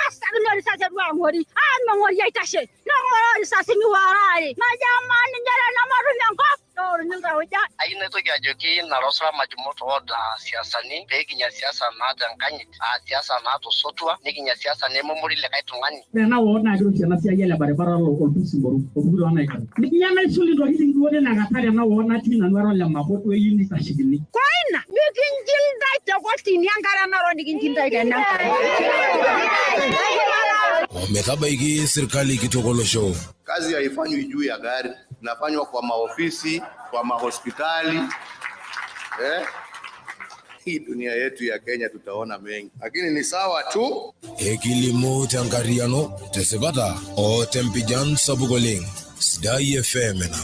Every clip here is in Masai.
Asakino risasi lwang'ori ameng'ori aitashe neng'oroo risasini waare najo amaa ninye tenematum enkop neoruni iltauja. Ayieu naitoki ajoki nara osaram Jimoto ward siasani pee kinya siasa naata enkanyit, aa siasa naata osotua, nikinya siasa nememori likae tung'ani. Ore ena ward naa kiroshi ena siai ele baribara olpusi boru opuku too naikata. Nikinya naisul intokitin duo tinakata tena ward natii nanu ara ole Mabot weyieu neitashekini. Koina mikinchindai te kotini enkare narok nikinchindai tena nkare. Ometabaiki sirkali kitok olosho. Kazi haifanywi juu ya gari, inafanywa kwa maofisi, kwa mahospitali. Hii dunia yetu ya Kenya tutaona mengi, lakini ni sawa tu. Ekilimu tenkarriyiano tesipata o tempijan sapuk oleng. Sidai FM ena.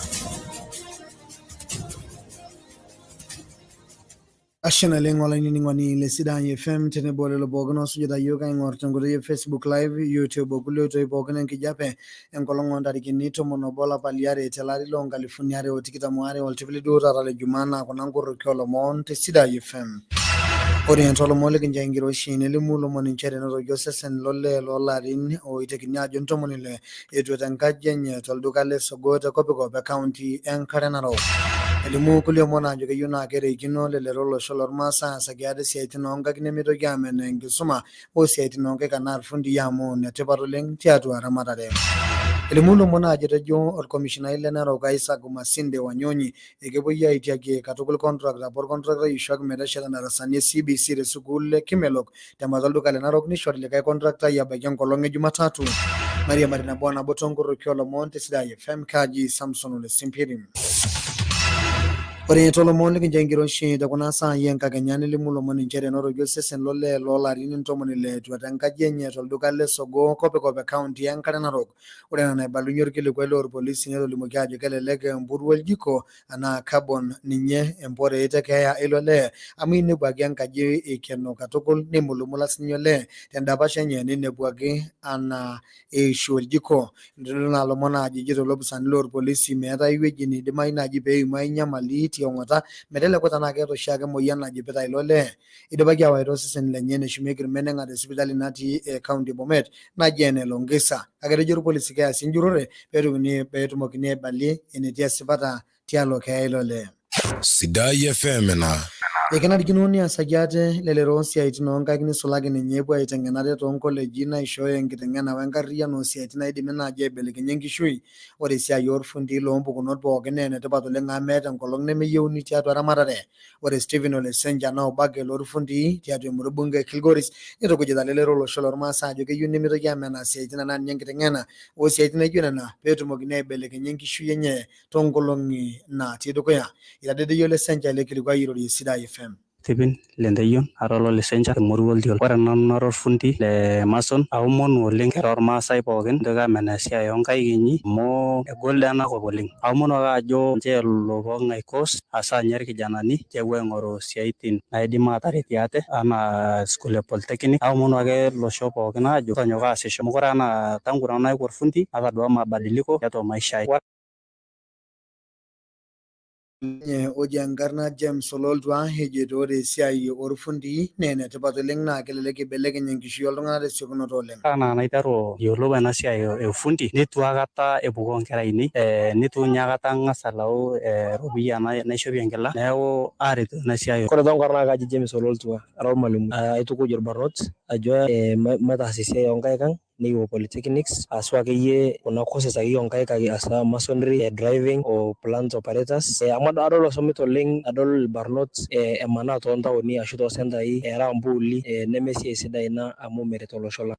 Ashe naleng olainining'oni le Sidai FM tenebo lelo pookin oosujita iyiook aing'or tenkoitoi e Facebook Live, YouTube okulie oitoi pookin enkijape enkolong oontarikini 11 olapa liare telari loo nkalifuni are o tikitam waare oltipili duo taata le Jumaa naa kuna nkoroki oolomon te Sidai FM. Ore toolomon likincho enkiroshi nelimu lomon inchere enotoki osesen lolee loolarin oitekini ajo 60 etua tenkaji enye tolduka le Sogoo te kopikop e kaunti enkare narok. Elimu kulie omon aajo keyieu naa kereikino lelero olosho lormaasai aasaki ate isiaitin oonkaik nemeitoki amenaa enkisuma osiaitin oonkaik anaa irfundii amu netipat oleng tiatua ramatare. Elimu lomon aajo etejo orkomishinai le Narok Isaac Masinde Wanyonyi ekepuoi aitiakie katukul contract apa orkontraktai oishoaki metesheta ndarasani e CBC te sukuul e Kimelok tembata olduka le Narok nishori likae kontraktai abaiki enkolong e Jumatatu. Mairiamari nabo o nabo tonkoroki olomon te Sidai FM kaji Samson Ole Simpiri. Ore toolomon likincho enkiroshi te kuna saai enkakenya nelimu lomon inchere enotoki osesen lolee loolarin 60 etua tenkaji enye tolduka le Sogoo kopikop e kaunti enkare Narok. Ore ena naibalunye orkilikuai loorpolisi netolimuoki ajo kelelek empuruo oljiko anaa carbon ninye emporeet e keeya eilo lee amu einepuaki enkaji eikeno katukul neimulumula sininye olee tendapash enye neinepuaki anaa eishu oljiko. Itodolu naa lomon aajo ejito ilopisaani loorpolisi meetae wueji neidimayu naaji pee eimu ai nyamali tiong'ota meteleku tenaa keeta oshiake emoyian najipita ilo lee. Eidipaki aawaita osesen lenye neshumieki irmeneng'a te sipitali natii e kaunti e Bomet naji ene Longisa. Kake etejo irpolisi keasi enjurrore peetumokini aibalie enetii esipata tialo keeya ilo lee. Sidai FM ina. Ekenarikino neasaki ate lelero osiaitin oonkaik neisulaki ninye epuo aiteng'en ate toonkoleji naishooyo enkiteng'ena wenkarriyiano oosiaitin naidimi naaji aibelekenya enkishui. Ore esiai oorfundii loompukunot pookin naa enetipat oleng amu meeta enkolong nemeyieuni tiatua eramatare. Ore Stephen Ole Sencha naa obo ake loorfundii tiatua emurua bunge e Kilgoris neitukujita lelero olosho lormaasai ajo keyieu nemeitoki amenaa siaitin anaa ninye enkiteng'ena oosiaitin naijo nena peetumokini aibelekenya enkishui enye toonkolong'i naatii dukuya. Eitadedeyie Ole Sencha ele kilikuai airorie Sidai FM. Stephen Lenteyion, ara olole Sencha temurua Oltiol. Ore nanu nara olfundi le mason, aomonu oleng kira olmaasai pookin mintoki amenaa esiai oonkaik inyi amu egol doi ena kop oleng. Aomonu ake ajo nchoo elo pooking'ae course hasaa ninye ilkijanani nchoo epuo aing'oru isiaitin naidim aataretie ate anaa school e polytechnic. Aomonu ake losho pookin aajo tonyok aasisho amu ore anaa tangu nanu naaku olfundi natadua mabadiliko tiatua maisha ai. Ninye oji enkarna James Ololtua ejoito ore esiai orfundii naa enetipat oleng naa kelelek eibelekeny enkishui oltung'anak tesiokinoto oleng. Ore anaa naiteru ayiolou ena siai e ufundi neitu aikata epukoo nkera ainei, neitu ninye aikata ang'as alau eropiyia naishopie enkila, neeku aaretu ena siai. Ore too nkarn naa kaji James Ololtua ara olmalimui. Aitukuj ilbarnot ajo mataas esiai oo nkaik ang nikipuo polytechnics ashu akeyie kuna courses akeyie oo nkaik hasa masonry, driving o plant operators amu adol eshomoito oleng adol ilbarnot emanaa too ntaoni ashu too sentai eraa mpuuli neme esiai sidai ina amu meret olosho lang.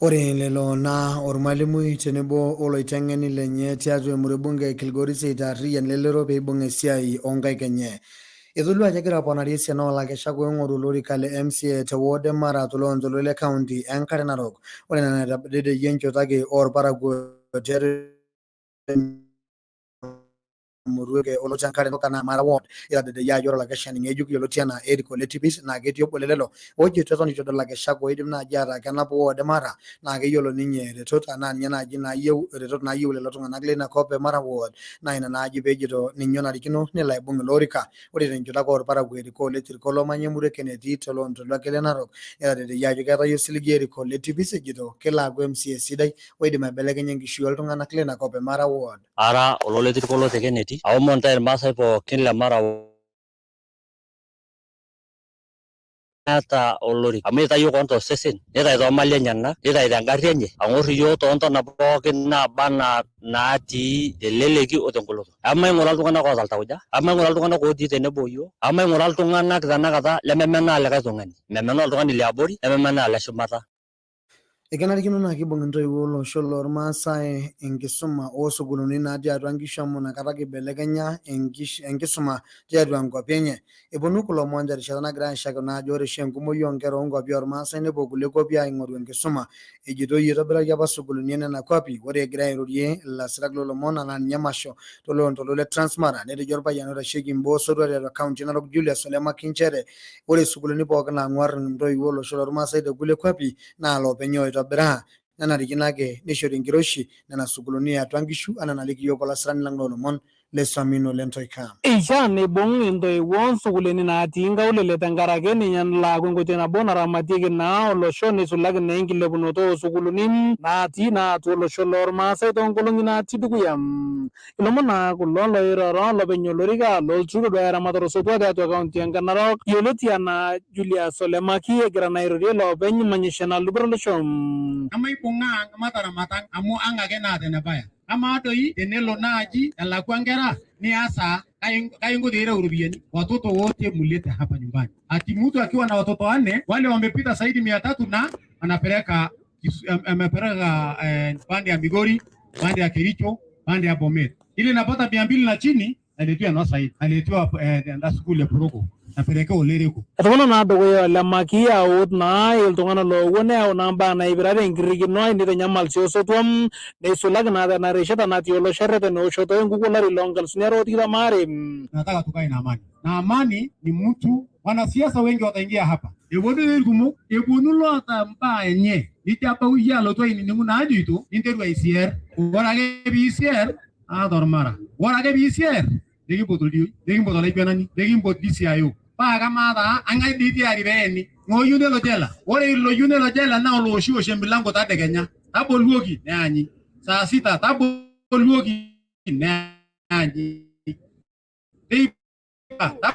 Ore lelo naa ormalimui tenebo oloiteng'eni lenye tiatua emurua bunge e Kilgoris eitaarriyian lelero peibung esiai oonkaik enye. Etolimu ajo egira aponari esiana oolakeshak oing'oru olorika le MCA te ward e Mara toloontoluo le kaunti enkare Narok. Ore nena naitadedeyie enchoto ake oorparakuo tiatua Murua olotii enkare kana Mara Ward itadedeyia ajo ore olakeshani ng'ejuk yioloti anaa Eric Ole Tipis naa ketii obo lelelo ojoito eton eitu edol lakeshak oidim naaji ataa kenap ward e Mara naa keyiolo ninye retot anaa ninye naaji naayieu retot naayieu lelo tung'anak leina kop e Mara Ward naa ina naaji peejito ninye onarikino nelo aibung ilo orika. Ore tenchoto ake orparakuo erikoo Ole Tirko lomanya emurua e Keneti toloontoluo ake le Narok netadedeyia ajo keetae osiligi Eric Ole Tipis ejito kelo aaku MCA sidai oidim aibelekenya enkishui oltung'anak leina kop e Mara Ward. Ara ololetirko te Keneti, aomon ntae irmaasai pookin le Mara meeta olorik amu itayio koon tosesen, nitayu toomali enyenak, nitayu tengarri enye, ang'or iyiok toontona pookin naaba anaa naatii teleleki o tengoloto. Emaing'ura iltung'anak oota iltauja, emaing'ura iltung'anak otii tenebo yiok, emaing'ura iltung'anak tenakata lememenaa likae tung'ani, memenaa oltung'ani liabori, nememenaa ile shumata. Ekenarikino naa kibung intoiwuo olosho lormaasai enkisuma oosukuuluni natii atua nkishu amu inakata ake ibelekenya enkisuma tiatua nkuapi enye. Eponu kulo omon terishata nagirai aishakino ajo ore oshi enkumoi oonkera oonkuapi ormaasai nepuo kulie kuapi aing'oru enkisuma ejitoi eitobiraki apa sukuuluni enena kuapi. Ore egira airorie ilasirak lolomon anaa ninye emasho toloontoluo le Transmara netejo orpayian oitasheki imbaa osotua tiatua kaunti e Narok Julius Ole Maki nchere ore sukuuluni pookin naang'uar intoiwuo olosho lormaasai te kulie kuapi naa loopeny oitobiraa nenarikino ake neishori enkiroshi nena sukuuluni e atua nkishu anaa enaliki yiok olasirani lang lolomon le Samino Lentoika. Eishaa neibung intoiwuo nsukuulini natii nkaulele tenkaraki ninye nalo aaku enkoitoi nabo naramatieki naa olosho neisulaki naa enkilepunoto oo sukuuluni natii naa atua olosho lormaasai toonkolong'i natii dukuya. Ilomon naa kulo loiroro olopeny olorika lolturur oduaya eramatare osotua tiatua kaunti e Narok yioloti anaa Julius Ole Maki egira naa airorie loopeny manyisho nalubore olosho. Emaibung'a ang mataramat amu ang ake naata enebaya. Amaa doi tenelo naaji elakwa nkera niasa kai inko teireu iropiyiani? Watoto wote mulete hapa nyumbani. Ati mtu akiwa na watoto wanne wale wamepita zaidi 300 na anapeleka amepeleka pande ya Migori, pande ya Kericho, pande ya Bomet. Ile napata 200 na chini naletewa na saidi, naletewa enda skuli ya Poroko, napeleka Olereko. Etopona naa dukuya Ole Maki aut naa iltung'anak loopuo neyau naa mbaa naipirare enkirrikino neitanyamal sii osotua neisulaki naa tena rishata natii olosho ereten eoshoto enkukuo olari loo 2022. Nataka tukae na amani, na amani ni mtu. Wanasiasa wengi wataingia hapa, eponu irkumok, eponu loota mbaa enye, nijo abau iyie alotu ainining'u naajoito, ninteru aisier. Ore ake piisier ata ormara, ore ake piisier nikimpot oldioi, nikimpot olaiguanani, nikimpot DCIO. Paa kamaa taa ang'ae dii tiari peeni? Ng'o oyieu nelo jela? Ore ilo oyieu nelo jela naa olooshiosh emilango tadekenya, taboluoki neanyi. Saa sita taboluoki neanyi. Teipa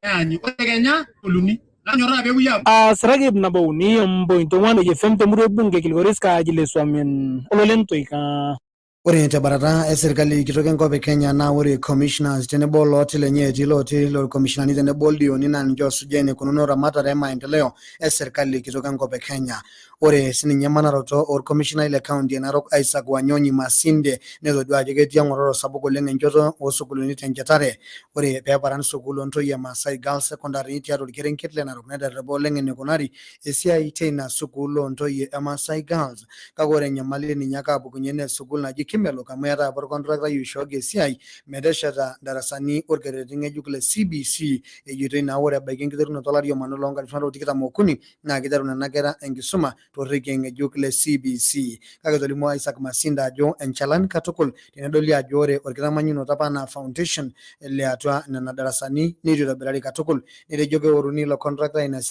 neanyi. Ore kenya oluni. Nanyoraa peepuoi Asiraki 103.4 FM temurua ebunge Kilgoris kaaji le Suamin ololentoika. Ore tebarata esirkali kitok enkop e Kenya naa ore commissioners tenebo looti lenye etii looti lorkomishinani tenebo oldioni naa ninche osuj enikununo ramatare e maendeleo esirkali kitok enkop e Kenya. Ore sininye emanaroto orkomishinai le kaunti e Narok Isaac Wanyonyi Masinde netodua ajo ketii eng'ororo sapuk oleng enchoto oosukuulini tenchetare. Ore peeparan sukuul oontoyie e Maasai Girls Secondary tiatua orkerenket le Narok neterrepa oleng enikunari esiai teina sukuul oontoyie e Maasai Girls. Kake ore enyamali ninye ake apukunye naa sukuul naji Kimelok amu eetae apa orkontraktai oishooki esiai metesheta ndarasani orkerreti ng'ejuk le CBC ejitoi naa ore ebaiki enkiterunoto olari omanu loo 2023 naa kiteru nena kera enkisuma torrekie ng'ejuk le CBC. Kake etolimuo Isaac Masinda ajo enchalan katukul tenedoli ajo ore orkitamanyunoto apa naa foundation le atua nena darasani neitu itobirari katukul. Netejo keworuni ilo contractor ina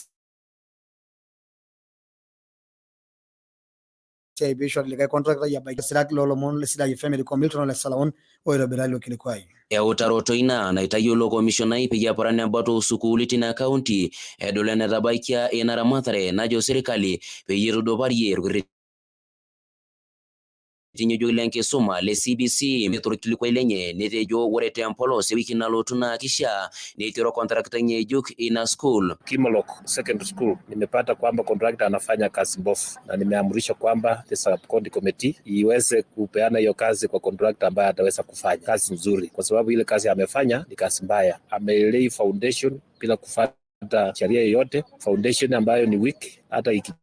siai peishori likae contractor ebaiki sirak loolomon le Sidai FM erikoo Milton Ole Salaun oitobira ilo kilikuai. Eutaroto ina naitayiolo komishonai peyie eparan embata osukuuli tina kaunti edol enetabaikia ina ramatare najo serkali peyie ituduparie orkerreti ng'ejuk lenkisuma le CBC. Torkilikuai lenye netejo ore tempolos ewiki nalotu naa kishaa neiteru contractor ng'ejuk ina school. Kimalok Secondary School nimepata kwamba contractor anafanya kazi mbovu, na nimeamrisha kwamba the sub county committee iweze kupeana hiyo kazi kwa contractor ambaye ataweza kufanya kazi nzuri, kwa sababu ile kazi amefanya ni kazi mbaya. Amelay foundation bila kufuata sheria yoyote, foundation ambayo ni weak, hata iki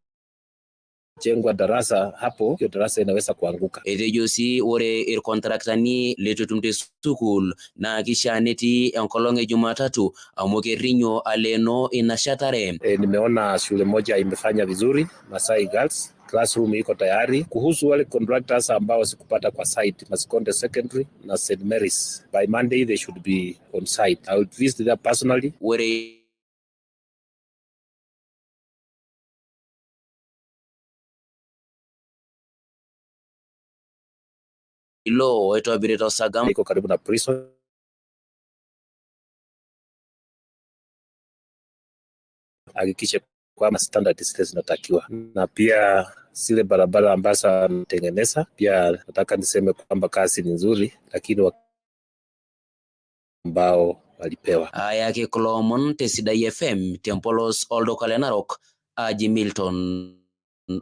Jengwa darasa hapo, hiyo darasa inaweza kuanguka. Etejo sii ore irkontraktani leitu etum te sukuul naa kishaa netii enkolong e Jumatatu amu kerrinyo aleenoo ina shetare. Nimeona shule moja imefanya vizuri, Masai Girls classroom iko tayari. Kuhusu wale contractors ambao sikupata kwa site, Masikonde Secondary na St Mary's, by Monday they should be on site. I will visit there personally. Ore ilo oitobirita osagam iko karibu na prison. Hakikishe kwamba standard zile zinatakiwa, na pia zile barabara ambazo anatengeneza, pia nataka niseme kwamba kazi ni nzuri, lakini ambao walipewa. Ayaki kulo omon te Sidai FM tempolos olduka le Narok, aji Milton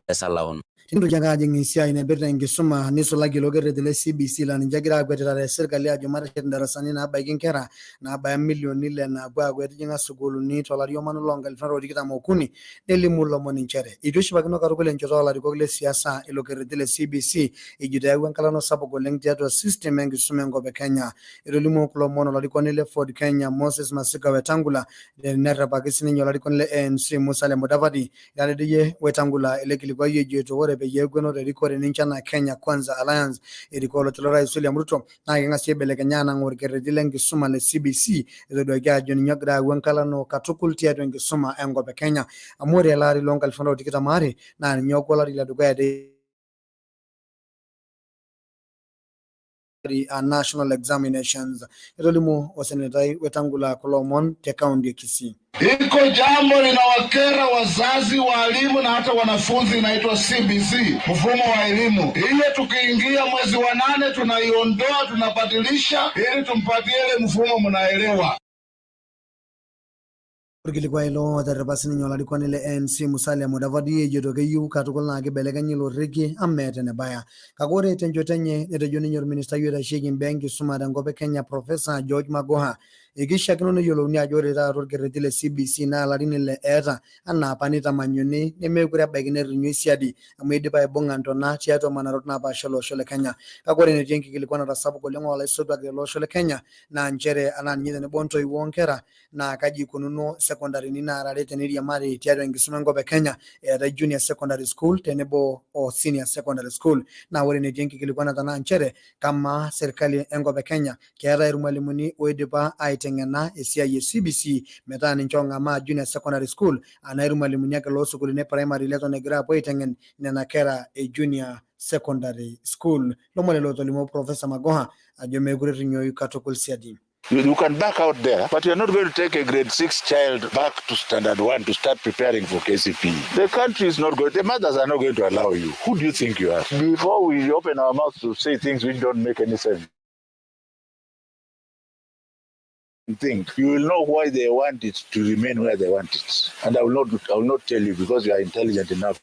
Esalaon. Tintoki ake ajing esiai naipirta enkisuma nisulaki ilo kerreti le CBC laa ninche egira akwetitare serkali ajo mateshet indarasani naabaiki inkera naabaya milioni ile naapuo aaku etijing'a sukuulini tolari omano loo nkalifuni are o tikitam okuni, nelimu ilomon inchere eitu eshipakino katukul enchoto olarikok le siasa ilo kerreti le CBC ejito eyawua enkalano sapuk oleng tiatua system enkisuma enkop e Kenya. Etolimuo kulo omon olarikoni le Ford Kenya Moses Masika Wetangula, nerrepaki sininye olarikoni le ANC Musalia Mudavadi. Etaredoyie Wetangula ele kilikuai ejoito ore peyie eeku enoto erikore ninche anaa Kenya Kwanza Alliance erikoo oloti lorais William Ruto naa keng'asi aibelekenya anang'aa orkerreti lenkisuma le CBC, etoduaki ajo ninye ogira ayau enkalano katukul tiatua enkisuma enkop e Kenya, amu ore ele ari loo nkalifuni are o tikitam aare naa ninye oku olari ledukuya te national examinations. Etolimuo osenetai Wetangula kulo omon te kaunti e Kisii. Iko jambo linawakera wazazi, waalimu na hata wanafunzi, inaitwa CBC, mfumo wa elimu. Ile tukiingia mwezi wa 8 tunaiondoa, tunabadilisha ili tumpatie ile mfumo mnaelewa. Orkilikuai ilo oterrepa sininye olarikoni le ANC Musalia Mudavadi ejoito keyieu katukul naa kibelekenyi ilo rekie amu meeta enebaya. Kake ore tenchoto enye netejo ninye orministai oitasheki imbaa enkisuma tenkop e Kenya Professor George Magoha ekishiakino neyiolouni ajo ore taata orkerreti le CBC naa ilarin ile eeta anaa apa nitamanyuni nemeekure ebaiki nerrinyoi siadi amu eidipa aibung'a ntona tiatua manarot napaasha olosho le Kenya. Kake ore enetii enkikilikuanata sapuk oleng olaisotuak lele osho le Kenya naa nchere anaa ninye tenebo ontoiwuo onkera naa kaji ikununo sekondarini naara are teneiriamari tiatua enkisuma enkop e Kenya, eetae junior secondary school tenebo o senior secondary school. Naa ore enetii enkikilikuanata naa nchere kamaa serkali enkop e Kenya keetae irmwalimuni oidipa aiteng'ena esiai e CBC metaa ninche ong'amaa junior secondary school anaa irmwalimuni ake loosukuulini e primary leton egira apuo aiteng'en nena kera e junior secondary school. Lomon lelo otolimuo Professor Magoha ajo meekure errinyoyu katukul siadi. You can back out there, but you're not going to take a grade 6 child back to standard 1 to start preparing for KCPE. The country is not going, the mothers are not going to allow you. Who do you think you are? Before we open our mouths to say things which don't make any sense, think you will know why they want it to remain where they want it. And I will not tell you because you are intelligent enough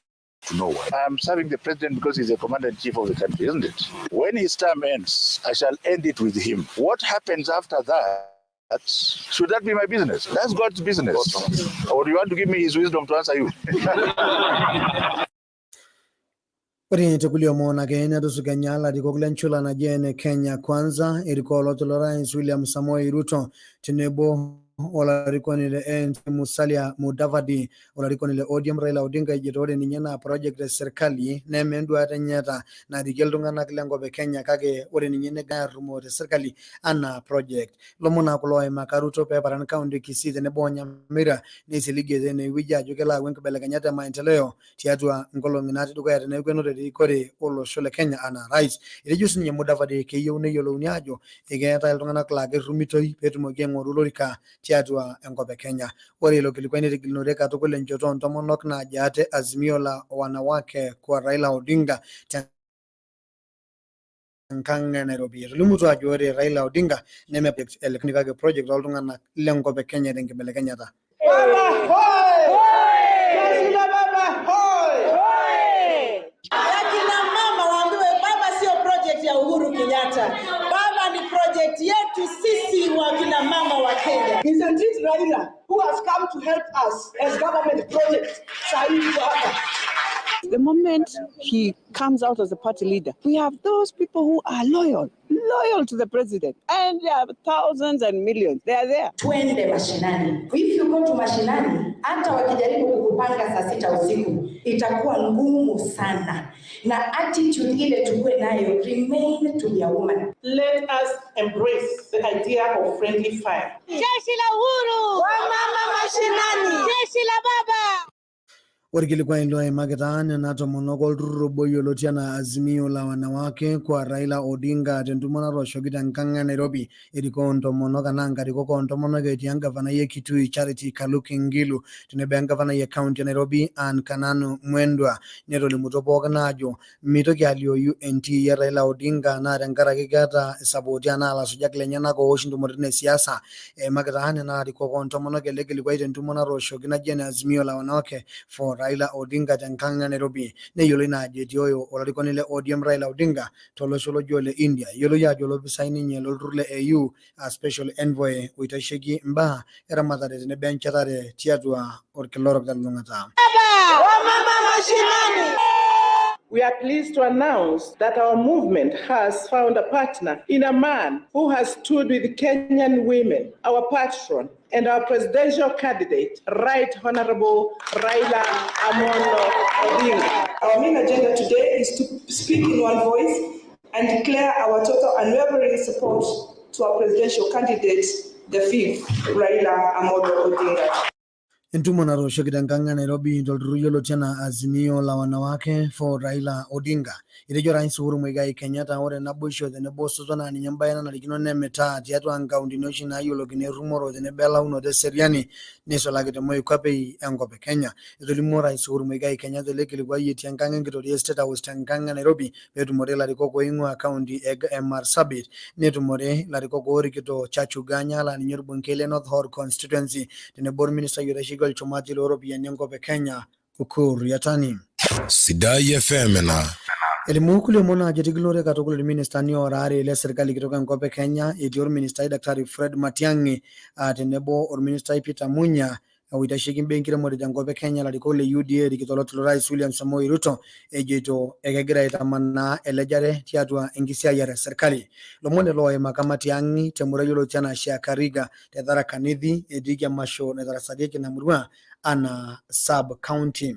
to know why. I am serving the president because he's the commander in chief of the country, isn't it? When his term ends, I shall end it with him. What happens after that? Should that be my business? That's God's business. Or do you want to give me his wisdom to answer you? Ore tekulie omon ake netusukenya ilarikok lenchula naji ene Kenya Kwanza erikoo oloti lorais William Samoei Ruto tenebo olarikoni le ANC Musalia Mudavadi, olarikoni le ODM Raila Odinga ejito ore ninye naa project e serkali neme enduata enye eeta narikie iltung'anak lenkop e Kenya, kake ore ninye negira arrumoo te serkali anaa project. Lomon naa kulo oimaka Ruto peeparan kaunti e Kisii tenebo o Nyamira, neisiligie tenewueji ajo kelo ayau enkibelekenyat e maendeleo tiatua nkolong'i natii dukuya teneeku enoto erikore olosho le Kenya anaa rais. Etejo sininye Mudavadi keyieu neyiolouni ajo ekeetae iltung'anak laa kerrumitoi peetumoki aing'oru olorika tiatua enkop e Kenya. Ore ilo kilikuai netigilunore katukul enchoto oontomonok naaji ate Azimio la Wanawake kwa Raila Odinga tenkang e Nairobi. Etolimutuo ajo ore Raila Odinga neme ele kake project oltung'anak lenkop e Kenya tenkibelekenyata. Baba hoi! Jeshi la baba hoi! Akina mama waambiwe baba sio project ya Uhuru Kenyatta. Baba ni project yetu sisi wakina mama wa Kenya. Isn't it Raila who has come to help us as government project? Sahi yuko hapa. The moment he comes out as a party leader, we have those people who are loyal, loyal to the president. And there are thousands and millions. They are there. Twende mashinani. If you go to mashinani, hata wakijaribu kukupanga saa sita usiku itakuwa ngumu sana, na attitude ile tukuwe nayo, remain to be a woman. Let us embrace the idea of friendly fire. Jeshi la Uhuru! Wamama mashinani! Jeshi la baba! Orkilikuai loimakita nena tomonok olturrur obo yioloti anaa Azimio la Wanawake kwa Raila Odinga tentumo natooshoki tenkang e Nairobi erikoo ntomonok anaa nkarikok oontomonok etii engavanai e Kitui Charity Kaluki Ngilu tenebo engavanai e kaunti e Nairobi Anne Kananu Mwendwa netolimutuo pookin aajo mitoki alioyu entii e Raila Odinga naa tenkaraki keeta isapoti anaa ilasujak lenyenak oosh intumoritin e siasa eimakita nena arikok oontomonok ele kilikuai tentumo natooshoki naji ene Azimio la Wanawake for Raila Odinga tenkang e Nairobi neyioloi naa ajo etioyo olarikoni le ODM Raila Odinga tolosho lojo ole India eyioloi ajo olopisai ninye lolturrur le AU a special envoy oitasheki imbaa eramatare tenebo enchetare tiatua orkila orok telulung'ata. Wamama mashinani! We are pleased to announce that our movement has found a partner in a man who has stood with Kenyan women, our patron, and our presidential candidate, Right Honorable Raila Amolo Odinga. Our main agenda today is to speak in one voice and declare our total unwavering support to our presidential candidate, the fifth, Raila Amolo Odinga. Entumo natooshoki tenkang e Nairobi tolturrur yioloti anaa Azimio la Wanawake for Raila Odinga. Etejo Rais Uhuru Muigai Kenyatta ore naboisho tenebo osotua naa ninye embae nanarikino nemitaa tiatua nkauntini oshi naayiolokini errumoro tenebo elaunoto eseriani neisulaki te moikuape enkop e Kenya. Etolimuo Rais Uhuru Muigai Kenyatta ele kilikuai etii enkang enkitoria e State House tenkang e Nairobi peetumore ilarikok oing'ua kaunti e Marsabit netumore ilarikok oorikito Chachu Ganya laa ninye orbungei le North Horr constituency tenebo orministai oitasheki olchumati looropiyiani enkop e Kenya Ukur Yatani. Sidai FM ena. Elimu kulie omon aajo etigilunore katukul irministani oora aare le serkali kitok enkop e Kenya etii orministai Daktari Fred Matiang'i tenebo orministai Peter Munya oitasheki imbaa enkiremore tenkop e Kenya ilarikok le UDA erikito oloti lorais William Samoei Ruto ejoito ekegira aitamanaa elejare tiatua enkisiayiare e serkali. Lomon lelo oimaka Matiang'i temurua yioloti anaa Shiakariga te Tharaka Nithi etiiki emasho naitarasarieki ina murua anaa sub county.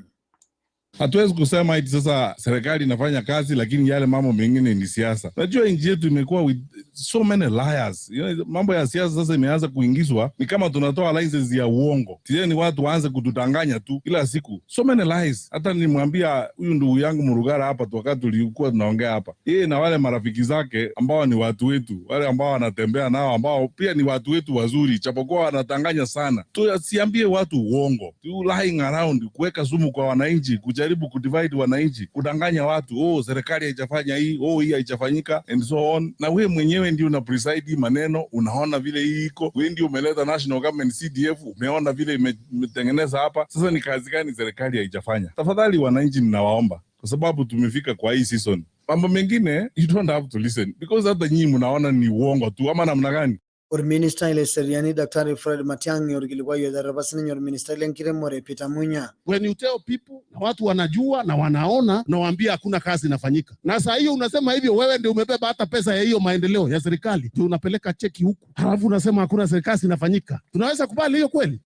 Hatuwezi kusema eti sasa serikali inafanya kazi, lakini yale mambo mengine ni siasa. Najua nchi yetu imekuwa with so many liars. Mambo ya siasa sasa imeanza kuingizwa, ni kama tunatoa license ya uongo. Tieni watu waanze kutudanganya tu kila siku, so many lies. Hata nilimwambia huyu ndugu yangu Murugara hapa tu wakati tulikuwa tunaongea hapa, yeye na wale marafiki zake ambao ni watu wetu, wale ambao wanatembea nao, ambao pia ni watu wetu wazuri, japokuwa wanatanganya sana. Tusiambie watu uongo, tu lying around, kuweka sumu kwa wananchi, kujaribu kudivide wananchi, kudanganya watu, oh, serikali haijafanya hii, oh, hii haijafanyika and so on. Na we mwenyewe ndio una preside hii maneno, unaona vile hii iko, we ndio umeleta national government CDF, umeona vile imetengeneza hapa. Sasa ni kazi gani serikali haijafanya? Tafadhali wananchi, ninawaomba kwa sababu tumefika kwa hii season, mambo mengine you don't have to listen because hata nyinyi mnaona ni uongo tu, ama namna gani? Orministai leseriani Daktari Fred Matiang'i orkilikuai oterepa sininye orministai lenkiremore Peter Munya. When you tell people na watu wanajua na wanaona, unawaambia hakuna kazi inafanyika, na saa hiyo unasema hivyo, wewe ndio umebeba hata pesa ya hiyo maendeleo ya serikali, ndio unapeleka cheki huku, halafu unasema hakuna serikali inafanyika. Tunaweza kubali hiyo kweli?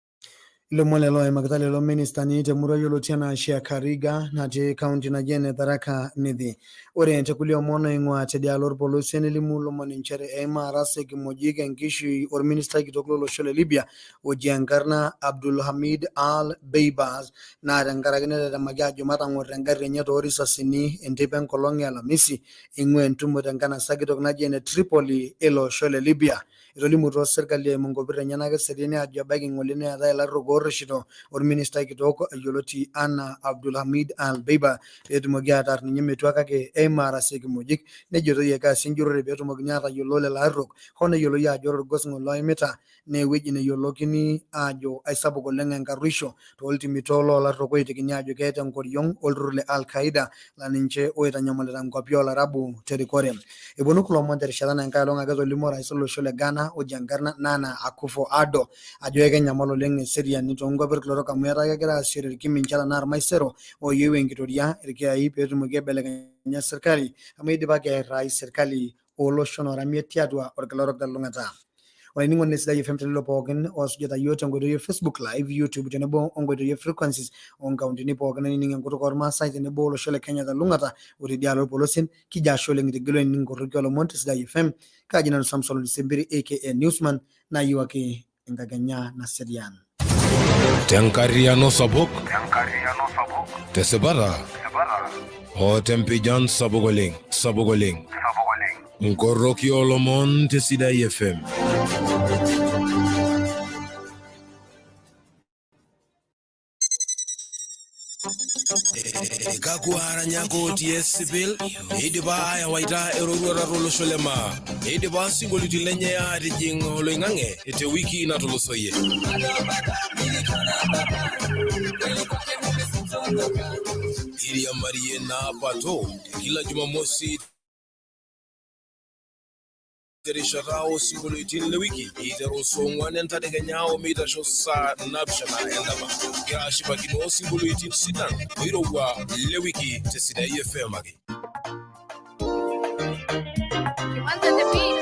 Ilomon lelo oimakita lelo ministani temurua yioloti anaa Shiakariga natii kaunti naji ene Tharaka Nithi. Ore tekulie omon oing'ua tedialo orpolosie nelimu lomon nchere eima aras ekimojik enkishui orministai kitok lolosho le Libya oji enkarna Abdulhamid Al Beibas naa tenkaraki netetemaki ajo matang'or engarri enye toorisasini enteipa enkolong e Alamisi eing'ua entumo tenkanasa kitok naji ene Tripoli ele osho le Libya. Etolimutuo serkali eimu nkopir enyenak eseriani ajo ebaiki ng'ole neetae ilarruok oorreshito orministai kitok yioloti anaa Abdulhamid Al Beiba peetumoki aataar ninye metua kake eima aras ekimojik nejitoi ekaasi enjurrore peetumokini aatayiolo lelo arruok hoo neyioloi ajo ore orgos ng'ole oimita naa ewueji neyiolokini aajo aisapuk oleng enkarruisho tooltimito loolarruok oitekini aajo keeta enkoriong olturrur le Al Qaeda laa ninche oitanyamalita nkuapi oolarabu terikore. Eponu kulo omon terishata naa enkai olong ake etolimuo orais lolosho le Ghana Ghana oji enkarna Nana Akufo-Addo ajo ekenyamal oleng eseriani toonkuapi orkila orok amu etaa kegira aasishore irkimincha tenaa irmaisero oyieu enkitoria irkiyai peetumoki aibelekenya serkali amu eidipaki airrai serkali ooloshon oora imiet tiatua orkila orok telulung'ata. Olainining'oni le Sidai FM telelo pookin oosujita iyiook tenkoitoi e Facebook Live, YouTube tenebo onkoitoi e frequencies oonkauntini pookin nainining enkutuk ormaasai tenebo olosho le Kenya telulung'ata o teidialo olpolosien. Kijo ashe oleng itigilwa ainining inkoroki oolomon te Sidai FM. Kaaji nanu Samson Ole Sempiri aka Newsman nayiewaki enkakenya naserian. Tenkarriyiano sapuk, tesipata o tempijan sapuk oleng, sapuk oleng. Nkoroki oolomon te Sidai FM. Kakwa aranyak otii esipil eidipa ayawaita eroruata tolosho le maa eidipa sinkolioitin lenye aatijing oloing'ang'e te wiki natulusoyie. Iriamarie naa pato kila Jumamosi terishata osinkolioitin le wiki iteru saa ong'uan entadekenya omeitasho saa napishana endama. Kigira ashipakino osinkolioitin sidan oirowua le wiki te Sidai FM ake. Kimanza the beat.